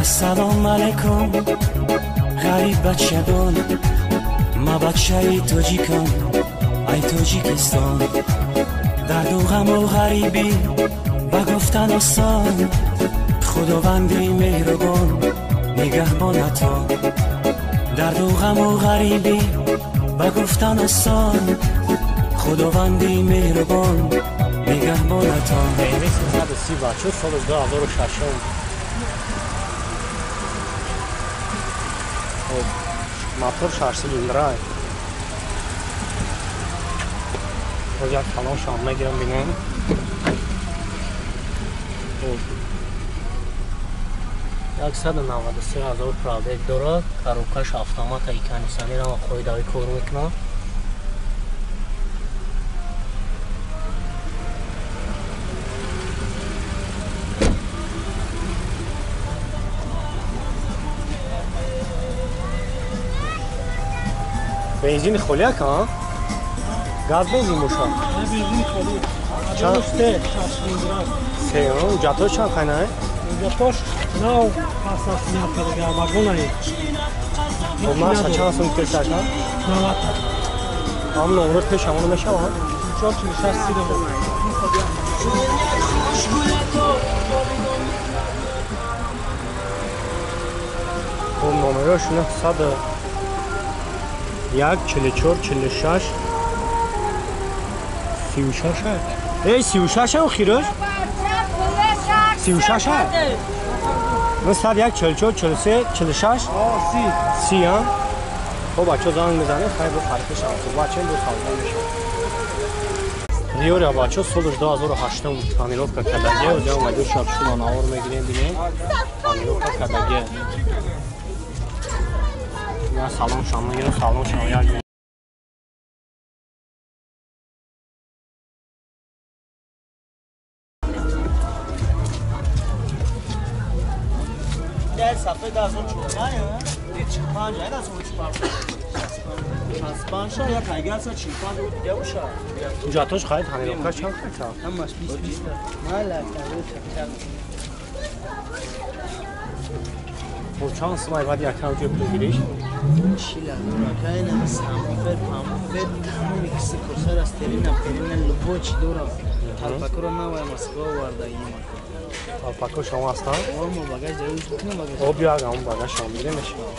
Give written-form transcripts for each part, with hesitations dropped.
Ассалому алайкум, ғариб бачагон, ма бачаи тоҷикам, ай Тоҷикистон. Дарду ғаму ғарибӣ ба гуфтан осон, Худованди меҳрубон нигаҳбонатон. Дарду ғаму ғарибӣ ба гуфтан осон, Худованди меҳрубон нигаҳбонатон. BMW 330 бачо, соли 2006. Мотор 6 цилиндра. Боз як салоншам мегирам, бинем. 193 ҳазор пробег дорад. Коробкаш автомат, и кондиционерам қоидави кор мекунад. Бензини холӣ ака? Газ бензин бошад? Бензини холӣ. Чанд? Се, 6 цилиндра. Се, ҳуҷҷатҳош чанд қайнае? Ҳуҷҷатҳош нав пас аз ният вагонаи. Хоб, маша чанд сум пеш ака? 90. Ҳам номрӯз пеш ҳамоно мешавад? 4 46 30. Хоб, номерош 901 44 46 36. Эй, 36 охираш? 36. 901 44 43 46 30. 30. Хоб, бачо занг мезанем, хай бо фарқи шавад. Бача бо савдо мешавад. Риория бачо соли 2008 тонировка кардагия. Оҷа омадем шаб шумо навор мегирем, бинем. Тонировка кардагия. Я салон шам мегирам, салон шам як. Сафед аз он 45, 45, ай аз он 45, 65, як айгарса 45 у дига боша. Ҳуҷҷатҳош хайд, тонировка чанд қайта? Ҳамаш 20 20. Мала чанд. Хоб, чанд сумай баъд якам ҷой пул гириш? 40 ҳазор ака, ина самофер, памофер, тамоми киси курсар аз терина, перина, любой чи дорам. Талпакро навай Москва оварда има. Талпако шумо ҳастанд? О, мо багаж ҷоиз кунем багаж. О, биё ага, он багаж шумо мегирем мешавад.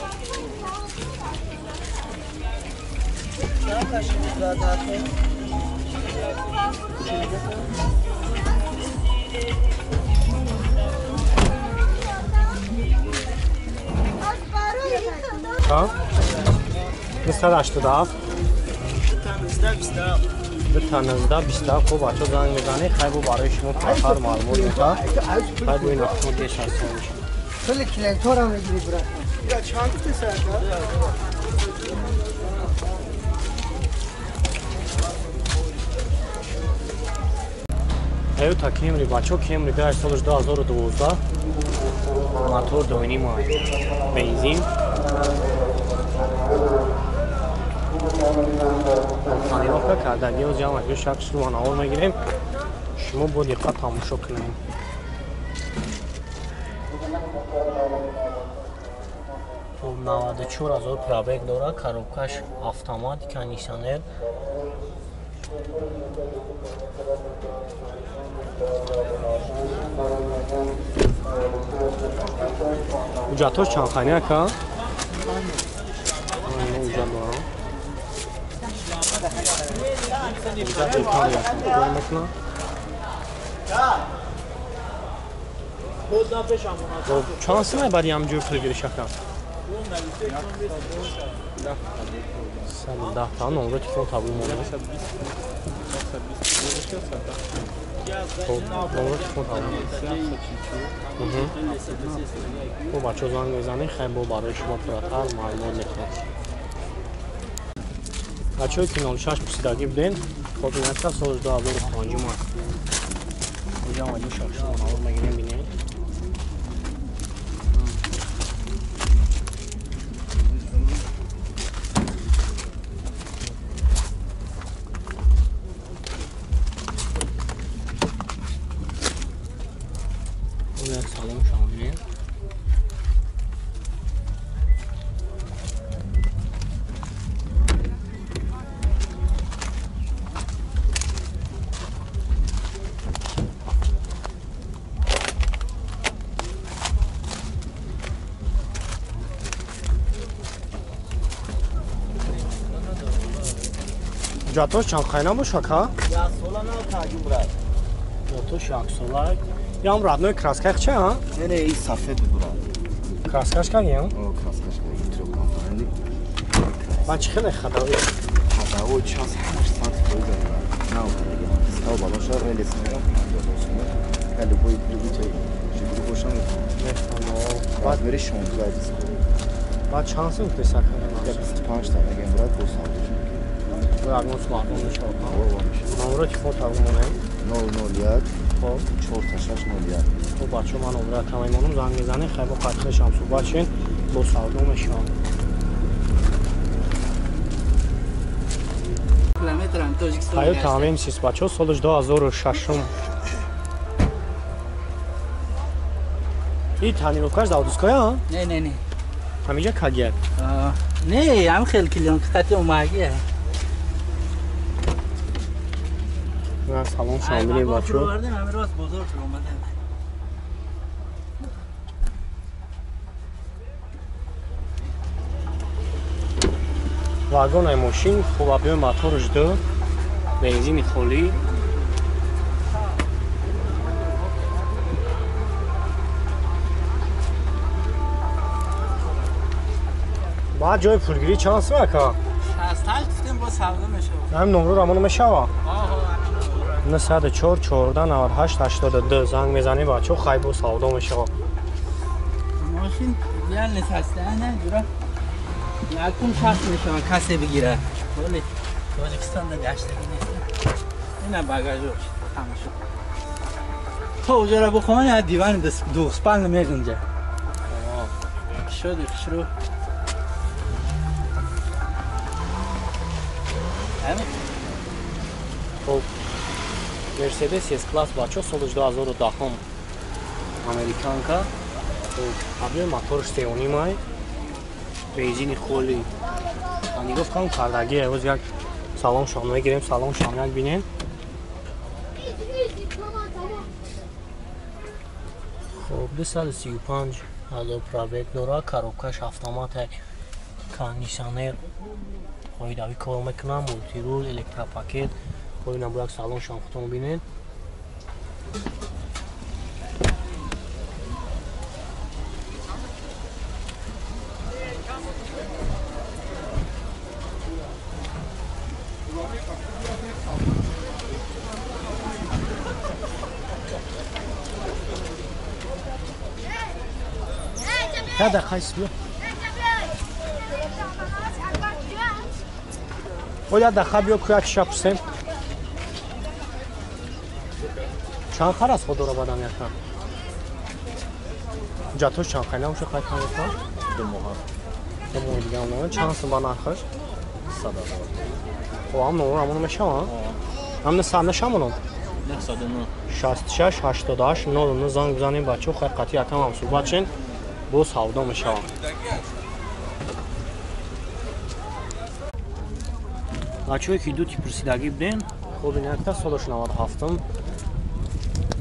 Чанд? 287. 219 27. Хуб, бачо занг мезанед, хай бо барои шумо пуртар маълумот медиҳад. Хай бо ин автомобил 6 сом мешавад. Пули клиентҳоро мегирӣ, брат. Я чанд гуфти саркар? Toyota Camry бачо, Camry 5 соли 2012, мотор 2.5 бензин. Тонировка кардагӣ, оз ям аҷо шак шумо навор мегирем. Шумо бо диққат тамошо кунед. Хоб, 94 ҳазор пробег дорад, коробкаш автомат, кондиционер. Ҳуҷҷатҳош чанд қайна ака? Ҳуҷҷат дорам. Ҳуҷҷат кор мекунам. Чанд сумай баъди ҳамҷои пул гириш ака? 110 та номро телефон табул монда. Номро телефон табул. Хуб, бачо занг мезанед, хай бо барои шумо пурратар маълумот мекунад. Бачаҳое ки 06 пурсидагӣ буден, хоб ин ака соли 2005 ма. Оҷа омадем шак шумо навор мегирем, бинед. Як салон шамонем. Ҳуҷҷатош чанд қайна бошад, ка? Як сола нав таҷум, брат. Ҳуҷҷатош як сола. Ям родной красках ча, а? Не, не, и сафед брат. Краскаш кагӣ, а? О, краскаш кагӣ, трёхкомпонентный. Ба чӣ хеле ходовой? Ходовой 68 фоиза, брат. Нав кадаги. Стал балоша релес мегам, 52 сомон. Ка любой любитель Жигули боша мефаҳмад. Мефаҳмад. Размери 16 диск. Баъд чанд сум писак кардем? Я 25 та мегем, брат, бо савдо. Ягон смартфон мешавад. О, мешавад. Номро телефон тавонем. 001 хоб 4601. Хоб бачаҳо, ман номро кам мемонам, занг мезанем, хай бо қатхешам суҳбат шин, бо савдо мешавад. Километрам Тоҷикистон. Toyota Avensis бачаҳо, солаш 2006. И тонировкаш заводская, а? Не, не, не. Ҳамиҷа кагия? Не, ҳам хел килон қати омагия. Салом шомили бачаҳо. Ҳамин рост бозор омадем. Вагонаи мошин хуб, объёми моторш ду, бензини холӣ. Баъд ҷои пулгирӣ чанд сум, ака? 68 гуфтем, бо савдо мешавад. Ҳамин номро рамона мешава? 904 14 98 82 занг мезанем, бачаҳо, хай бо савдо мешава. Мошин реально састана, ҷура якум шахс мешава, касе бигирад. Вале Тоҷикистон да гаштагӣ нест. Ина багажош ҳамашо. То уҷара бухони, я дивани двухспальный намегунҷа. Шуди хушрӯ. Хоб Mercedes S-класс бачаҳо, соли 2010, американка. Хоб объёми моторш 3.5 ай, бензини холӣ. Тонировкам кардагӣ. Ҳоз як салон шом мегирем, салон шом як бинем. Хоб 235 ҳазор пробег дорад, коробкаш автомат, кондиционер қоидавӣ кор мекунад, мультирул, электропакет. Хоб ина як салон шом худтон бинед. Я дақиқа биё. О, я дақиқа биё, кӯя чиша пурсем. Чанд хар аст худора бадан яка? Ҳуҷҷатҳош чанд қайна уша қайд кардастан? 2 моҳа. 2 моҳи дига омада. Чанд сум ба нархаш? 100 ҳазор. Хоб ҳам номро рамона мешава? Ҳам не сад нашамонам? 909 66 88 09 занг бизанем, бачаҳо, хай қатъи якам ҳам суҳбат шин, бо савдо мешавад. Бачаҳое ки дути пурсидагӣ будем, хоб ин якта солаш 97,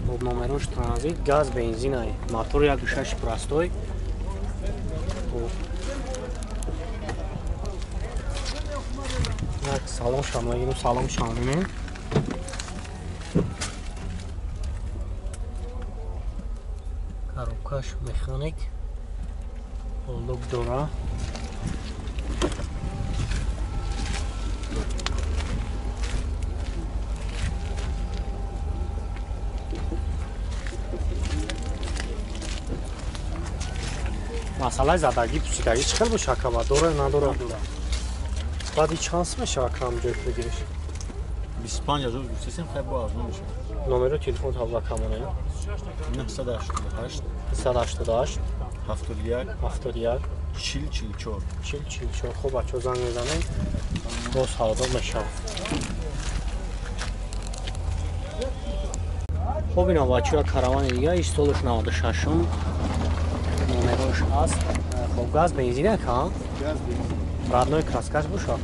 хоб номерош транзит, газ бензинай, мотор 1.6 простой. Як салон шам мегирем, салон шам мебинем. Коробкаш механик, лук дора. Масъалаи задагӣ пусидагӣ чӣ хел боша, акаба? Дора надора? Баъд и чанд сум мешава кам ҷой бигириш? 25 ҳазор гуфтесем, хай бо арзон мешава. Номеро телефон табла камоне? 988 988 71 71 40 44 40 44. Хоб бачаҳо, занг мезанем, бо савдо мешавад. Хоб ина бачаҳо, як каравани дига, иш солаш 96, номерош аст. Хоб газ бензин ака? Газ бензин. Родной краскаш боша?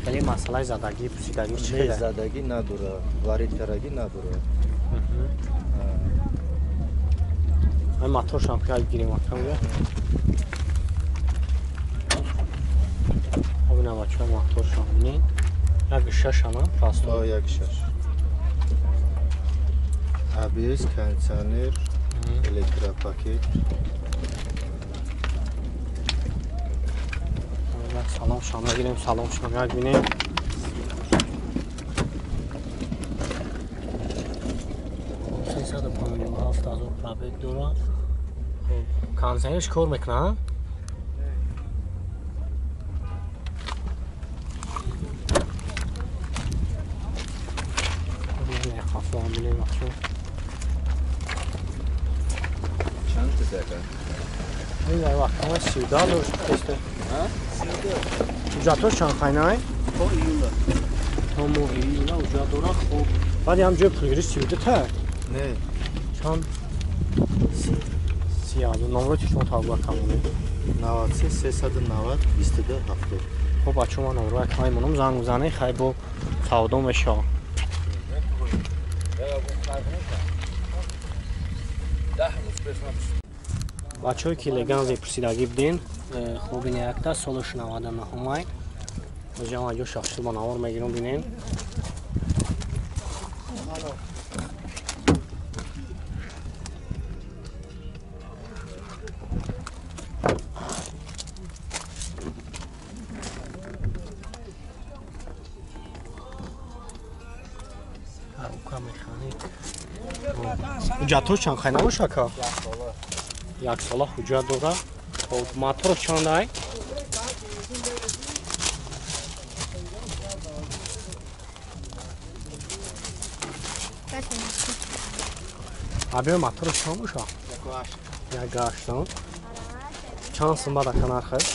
Хеле масъалаи задагӣ пусидагӣ чӣ Не, хеле? задагӣ надора, варид карагӣ надора. Ай моторшам хел гирем акам. Хоб ина бачаҳо моторшон бинед. 1.6 ана простой. 1.6. ABS, кондиционер, электропакет. Салом шом мегирем, салом шом як бинем. 357,000 пробег дорад. Хоб кондиционерш кор мекунад? Чанд тезака? Ин вақтама 32 дошт теста. Ҳуҷҷатҳош чанд хайнай? То июла. То моҳи июла ҳуҷҷат дорад. Хоб баъди ҳам ҷои пулгирӣ 32 та? Не. Чанд? 30. Номеро телефон тавба камонем. 93 390 22 70. Хоб бачаҳо ман номеро якам монам занг бизанед, хай бо савдо мешавад. Бачаҳое ки леганзе пурсидагӣ буден, хоб ин якта солаш 99-ай. Оҷам аҷо шахши бо навор мегирам бинен. Коробка механик. Ҳуҷҷатҳош чанд хай набоша ака? Як сола ҳуҷҷат дорад. Хоб моторш чанд ай? Абиё моторш чанд боша? 1.8. Чанд сум баъд ака нархаш?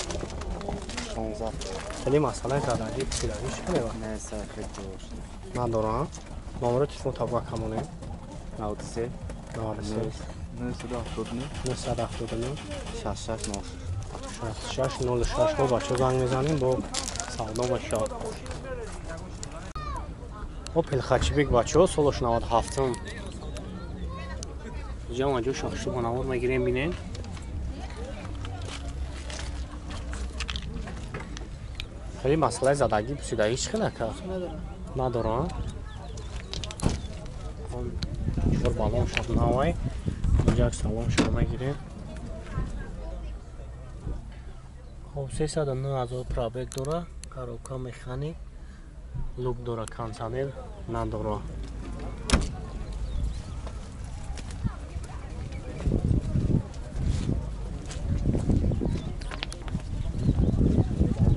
16. Хеле масъалаи задагӣ пурсидагӣ чӣ мева? Не, хеле ҷош. Надорам. Номеро телефон табга камонем. 93 93 979 979 66 06 66 06. Бо бачаҳо занг мезанем бо савдо мешавад. Опел Хачибек бачаҳо солаш 97-м. Ҷам аҷо шахши бо навор мегирем бинем. Хеле масъалаи задагӣ пурсидагӣ чӣ хел ака? Надорам. Чор баллон шаб навай. Инҷа як салон шаб мегирем. Хоб 309,000 пробег дора, коробка механик, люк дора, кондиционер надора.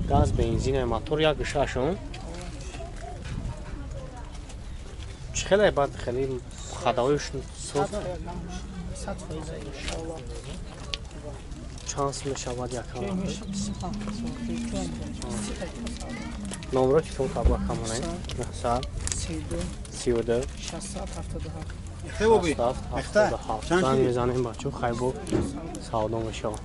Газ, бензин, мотор 1.6. Чӣ хеле баъд хеле хадавош соф? 100% иншаллоҳ. Чанд сум мешавад якам? Номеро телефон табла камонем. 900 32 67 77 77. Занг мезанем бачаҳо, хай бо савдо мешавад.